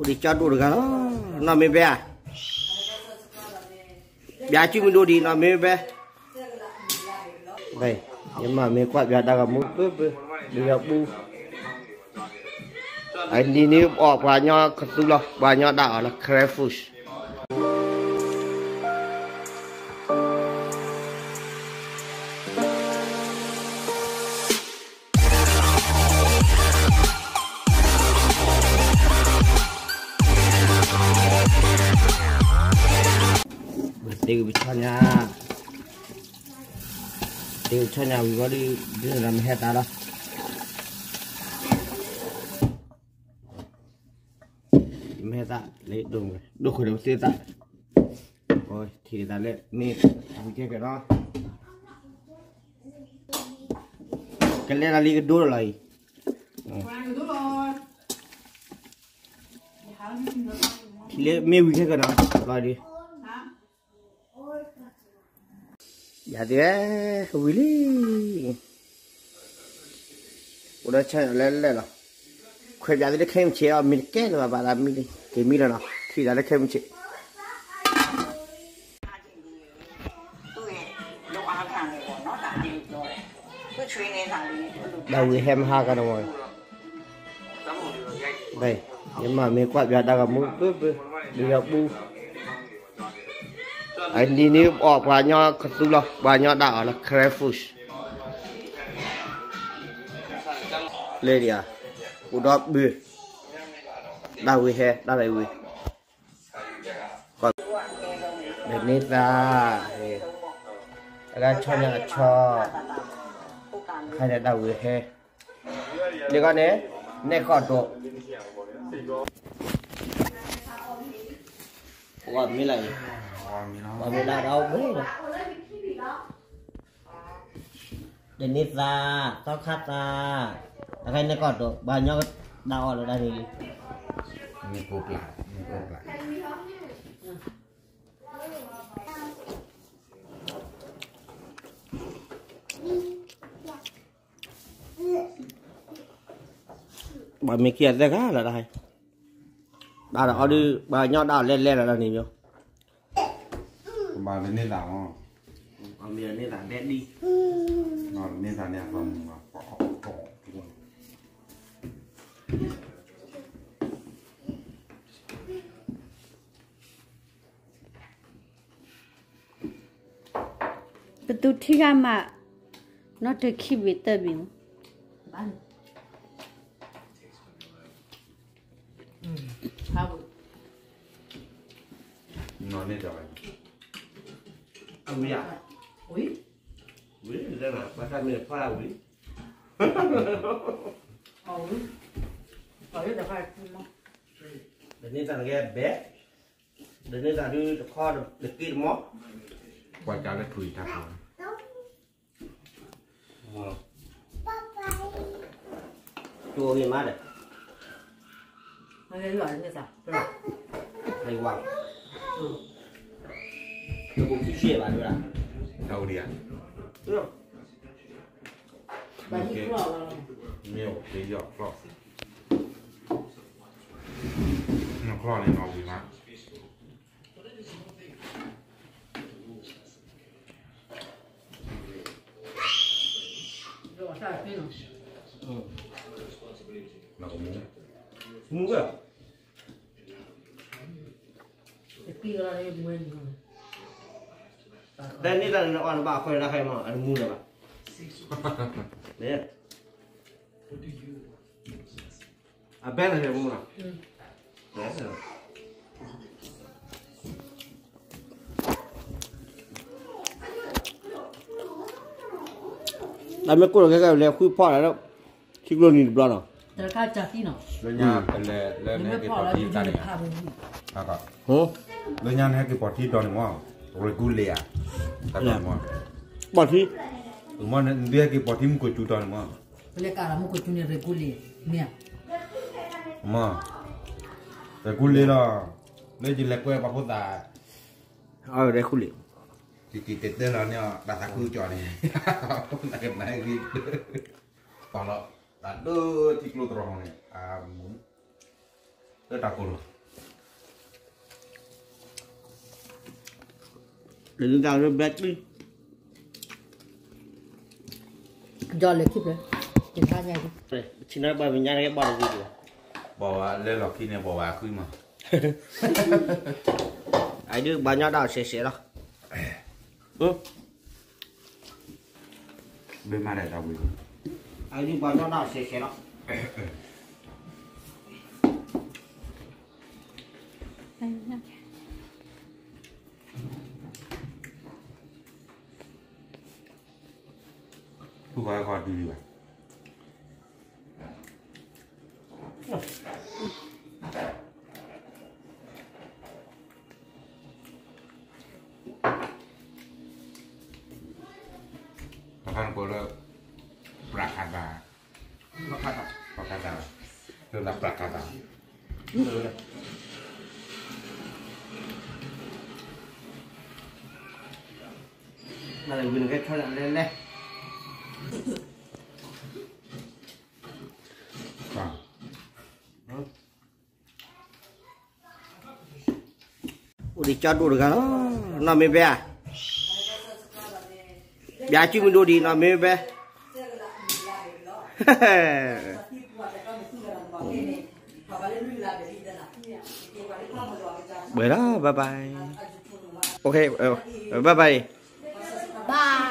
အိၣ်ဒံးကၠီဒိၣ်တဂၤလီၤ, နီၢ်မ့ၢ်ဘဲဧါ, ဘၣ်စုမုၢ်ဒိၣ်ဒံး နီၢ်မ့ၢ်ဘဲ, ယမၤမ့ၢ်ကွၢ်ပၠးတၢ်ဂီၤမူ ပၢပၢ, ဒုးယီၤပူ, အနံၤန့ၣ်အီၣ်ပှၤညီကသူလီၤ ပှၤညီဒၣ်အီၤလီၤ Karen Food တ့ကပဆီညါ, တ့ကပဆီညါဝံၤဘီဒုး ဒ်သိးဒီးမ့ၢ်ဟဲသးလီၤ, မ့ၢ်ဟဲသးလၢ ဒိၣ်ဃုာ်ဒီးပသ့သး, ထံၣ်သးလၢမ့ၢ်ဝံၤခဲကဒီး, ကလဲၤတၢ်လံကဒိလီၤအံၤ ထံၣ်လၢမ့ၢ်ဝံၤခဲကဒီး လီၤဒုး, ယၤဒုး, ဝံၤလံ, အိၣ်ဒီးဆၢလဲၣ်လဲၣ်လီၤ, ခွဲးပၠးသ့ၣ်တခဲမုၢ်ဆ့းအီၤ မ့ၢ်တကဲလၢၤဘၣ် ဘၣ်သးမံလံ က့ၤမံလီၤနီၤ ထံၣ်သးလၢခဲမုၢ်ဆ့း ဒၣ်ဝံၤဟဲမဟါကဒီးမီၤ, ယမၤမ့ၢ်ကွၢ်ပၠးတၢ်ဂီၤမူ ပၢပၢ, ဒုးယီၤပူ, အနံၤန့ၣ်အီၣ်ပှၤညီကသူလီၤ ပှၤညီဒၣ်အီၤလီၤ Karen Food လၢဒံးဧါ, အိၣ်ဒီးဘု, ဒၣ်ဝံၤဟဲ ဒၣ်ဝံၤ ဒီးန့ၢ်သး, အဒၣ်ဆီညါအဆီ, အခါန့ၣ်ဒၣ်ဝံၤဟဲ, ဒ်ကီးန့ၣ်, နဲၣ်ကီၢ်ဒိး, ပှၤမ့ၢ်လၢအံၤ, ပှၤမ့ၢ်လၢအီၣ်ဘှံးလီၤ ဒီးန့ၢ်သး, သီခါသး, အခါန့ၣ်ကီၢ်ဒိး ဘၣ်ညီကဒၣ်အီၣ်လီၤဒၣ်န့ၣ်လံ, မ့ၢ်ကိးပျၢ်, မ့ၢ်ကိးပျၢ်, ဘၣ်မ့ၢ်ခံဂၤသၢဂၤလီၤဒၣ်, ဘၣ်ဒီးအီၣ်ဒုး ဘၣ်ညီဒၣ်အီၣ်လဲၣ်လဲၣ်လီၤဒၣ်န့ၣ်မ့ၢ် ကဘၣ်လၢန့ၢ်သးမီၤ, အမ့ၢ်န့ၢ်သးဘဲဒံ, န့ၢ်သးန့ၣ်အသီမုၢ်မး, ပသူထံဂၤမး, နီၢ်တခံဘ့ၣ်တၢ်ဘ့ၣ်မး, နီၢ်န့ၣ်တဝဲ, အဝံၤဧါ, ဝံၤ, ဝံၤ, လၢနၤ ဘၣ်တၢ်မ့ၢ်တဖၣ်ဝံၤ, အဝံၤ, ပှၤလၢတဖၣ်မး, ဒီးန့ၢ်သးနကဲဘဲ, ဒီးန့ၢ်သးဒုးတခီတက့ၢ်တမီၤ, ပှၤကါလၢထူအံၤတၢ်ဖီ ကၠိဂ့ၤမးဒီး, ဝါ, လၢပူၤခံရှဲဘၣ်ဒၣ်, တၢ်အိၣ်ဒံးဧါ, မ့ၢ်အိၣ်က့ၤယီၢ်ကျီၢ်, ကျီၢ်န့ၣ်နီၢ်ဝံၤမး မူဝဲ, တၢ်န့ၢ်တၢ်န့ၣ်အီၣ်နဘၣ်အခွဲးတၢ်ခဲအံၤမး အတမူလၢၤဘၣ်, အဘဲန့ၣ်မူလီၤ, တၢ်မ့ၢ်ကိၣ်လီၤခဲကလဲၤဃုဖီၣ်လၢ ထံကျိနံၤတဘျီနီၤ, လၢညါနဟဲက့ၤပိာ်ထံဒီးန့ၣ်မး, ရ့ကူလ့ဧါ, ပိာ်ထံ, မ့ၢ်နဟဲက့ၤပိာ်ထံမူကကိၤကၠူတီန့ၣ်မး, လၢကးလီၤမူကကိၤကၠူန့ၣ် ရ့ကူလ့, မ့ၢ်, ရ့ကူလ့လီၤ, လၢယလဲၤကွဲပှၤဖိသၣ်, ရ့ကူလ့, တံၤတံၤတဲတဲလီၤန့ၣ် တၢ်သးခုကၠီၣ်န့ၣ်, နကနၣ်ဂ့ၤ, ပှၤလီၤ, တၢ်ဒိထံကျိတရီန့ၣ်, အမူ မ့ၢ် တၢ်ကိၢ်လီၤ, လၢတၢ်လၢဘျၢထံ, ဒီးလၢခံဖျၢၣ်, ယခါညါ, ဆံနၢ်ပှၤမညါကဲဘၣ်တဂ့ၤ, ဘၣ်ဝဲလၢလီၢ်ခံန့ၣ် ဘၣ်ဝဲအဃုမး, အဒုးဘၣ်ညီဒၣ်အီၤရှဲရှဲလီၤ, ဘၣ်မၤဒၣ်တၢ်ဝံၤ, အဒုးဘၣ်ညီဒၣ်အီၤရှဲရှဲလီၤ. ဖုဂီၤဟဲခီဒုးဒံးဘၣ်, ပခါနကိးလၢ ပြၢခါသၣ်, ပြၢခါသၣ်, ပြၢခါသၣ်, နလဲၤဝံၤနကဲထီၣ်လဲၣ်လဲၣ်, အိၣ်ဒံးကၠီဒိၣ်တဂၤလီၤ, နီၢ်မ့ၢ်ဘဲဧါ, ပျၢ်စုမုၢ်ဒိၣ်ဒံး နီၢ်မ့ၢ်ဘဲ, ဝဲလီၤ bye bye, OK, bye bye, bye.